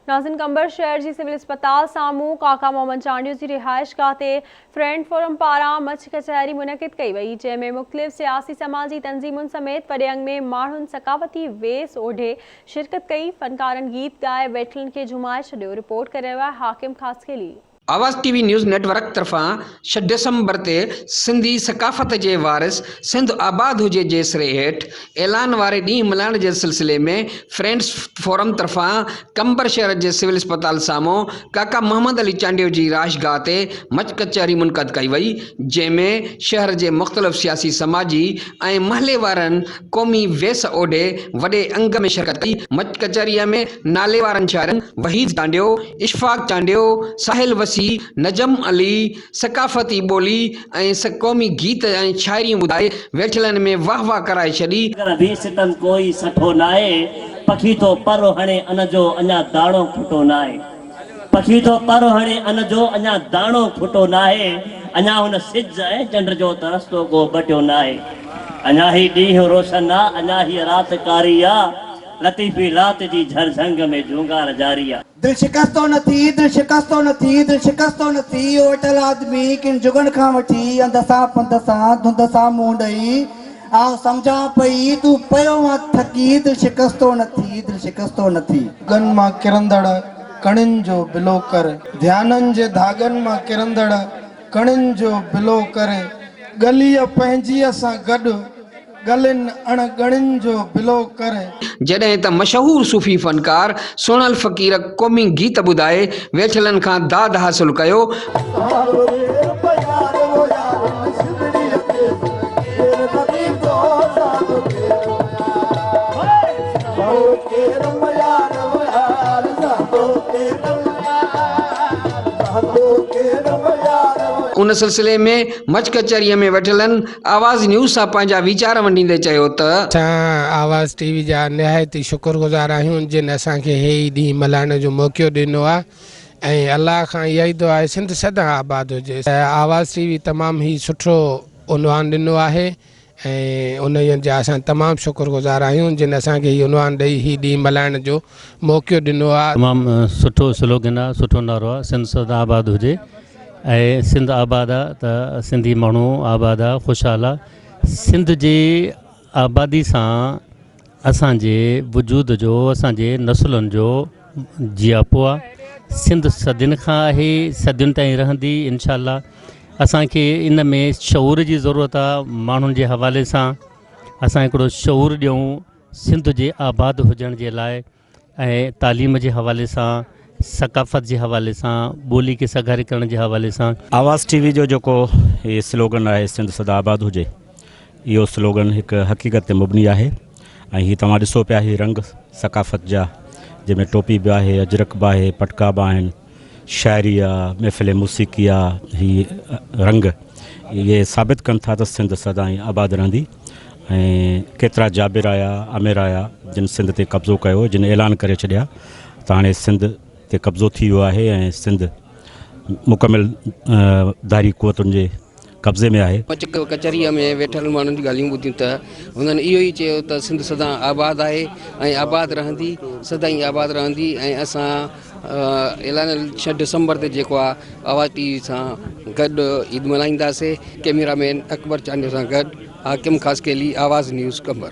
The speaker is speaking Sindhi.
ناظرين قمبر شهر جي سول اسپتال سامهون ڪاڪا محمد چانڊيو جي رهائشگاهه تي فرينڊ فورم پاران مچ ڪچهري منعقد ڪئي وئي جنهن ۾ مختلف سياسي سماجي تنظيمن سميت وڏي انگ ۾ ماڻهن ثقافتي ويس اوڍي شرڪت ڪئي فنڪارن گيت ڳائي ويٺلن کي جهومائي ڇڏيو رپورٽ ڪري رهيو آهي Hakim Khaskheli. Awaz T V news network طرفان ڇهه ڊسمبر تي سنڌي ثقافت جي وارث سنڌ آباد هجي جي سري هيٺ اعلان واري ڏينهن ملهائڻ جي سلسلي ۾ فرينڊس فورم طرفان قمبر شهر جي سول اسپتال سامهون ڪاڪا محمد علي چانڊيو جي رهائشگاهه تي مچ ڪچهري منعقد ڪئي وئي جنهن ۾ شهر جي مختلف سياسي سماجي ۽ محلي وارن قومي ويس اوڍي وڏي انگ ۾ شرڪت ڪئي. مچ ڪچهريء ۾ ناليوارن شاعرن وحيد چانڊيو، اشفاق چانڊيو، ساحل وسيع، نجم علي ثقافتي ٻولي ۽ قومي گيت ۽ شاعريون ٻڌائي ويٺلن ۾ واهه واهه ڪرائي ڇڏي. اگر ڀي ستم ڪوئي سٺو ناهي، پکي ٿو پر هڻي ان جو اڃا داڻو کٽو ناهي. پکي ٿو پر هڻي ان جو اڃا داڻو کٽو ناهي، اڃا هن سج ۽ چنڊ جو ته رستو ڪو ٻٽيو ناهي. اڃا هي ڏينهن روشن آ، اڃا هيء رات ڪاري آ، لطيفي لات جي جهرجهنگ ۾ جهونگار جاري آ. دل شڪستو نه ٿي، دل شڪستو نه ٿي، دل شڪستو نه ٿي، او اٽل آدمي ڪن جڳن کان وٺي، انڌ سان پنڌ سان، ڌنڌ سان منهن ڏئي، آئون سمجهان پئي، تون پيو آن ٿڪي، دل شڪستو نه ٿي، دل شڪستو نه ٿي. ڳن مان ڪرندڙ ڪڻين جو بلو ڪر. ڌيانن جي ڌاڳن مان ڪرندڙ ڪڻين جو بلو ڪر. ڳليء پنهنجيء سان گڏ ڳلين اڻ ڳڻين جو بلو ڪر. جڏهن ته مشهور صوفي فنڪار سهڻل فقير قومي گيت ٻڌائي ويٺلن کان داد حاصل ڪيو. ان سلسلي ۾ مچ ڪچهريء ۾ ويٺلن آواز نيوز سان پنهنجا ويچار ونڊيندي چيو ته. اسان آواز ٽي وي جا نهايت ئي شڪر گذار آهيون جن اسان کي هي ئي ڏينهن ملهائڻ جو موقعو ڏنو آهي ۽ الله کان اها ئي دعا آهي سنڌ سدا آباد هجي. آواز ٽي وي تمام هي سٺو عنوان ڏنو آهي ۽ انهيء جا اسان تمام شڪر گذار آهيون جن اسان کي هي عنوان ڏئي هي ڏينهن ملهائڻ جو موقعو ڏنو آهي. تمام سٺو سلوگن آ سٺو نعرو آ سنڌ سدا آباد هجي ۽ سنڌ آباد آ ته سنڌي ماڻهو آباد آ خوشحال آ سنڌ جي آبادي سان اسان جي وجود جو اسان جي نسلن جو جياپو آ سنڌ صدين کان آهي صدين تائين رهندي انشاء الله اسان کي ان ۾ شعور جي ضرورت آ ماڻهن جي حوالي سان اسان هڪڙو شعور ڏيون سنڌ جي آباد هجڻ جي لاء ۽ تعليم جي حوالي سان ثقافت جي حوالي سان ٻولي کي سگهاري ڪرڻ جي حوالي سان. آواز ٽي وي جو جيڪو هي سلوگن آهي سنڌ سدا آباد هجي اهو سلوگن هڪ حقيقت تي مبني آهي ۽ هي توهان ڏسو پيا هي رنگ ثقافت جا جنهن ۾ ٽوپي به آهي اجرڪ به آهي پٽڪا به آهن شاعري آ محفل موسيقي آ هي رنگ اهي ثابت ڪن ٿا ته سنڌ سدائين آباد رهندي ۽ ڪيترا جابر آيا امير آيا جن سنڌ تي قبضو ڪيو جن اعلان ڪري ڇڏيا ته هاڻي سنڌ تي قبضو ٿي ويو آهي ۽ سنڌ مڪمل ڌاري قوتن جي قبضي ۾ آهي. مچ ڪچهريء ۾ ويٺل ماڻهن جون ڳالهيون ٻڌيون ته هنن اهو ئي چيو ته سنڌ سدائين آباد آهي ۽ آباد رهندي، سدائين آباد رهندي ۽ اسان اعلانيل ڇهه ڊسمبر تي جيڪو آهي آواز ٽي وي سان گڏ عيد ملهائينداسين. ڪئميرا مين اڪبر چانڊيو سان گڏ حاڪم خاصخيلي، آواز نيوز، قمبر.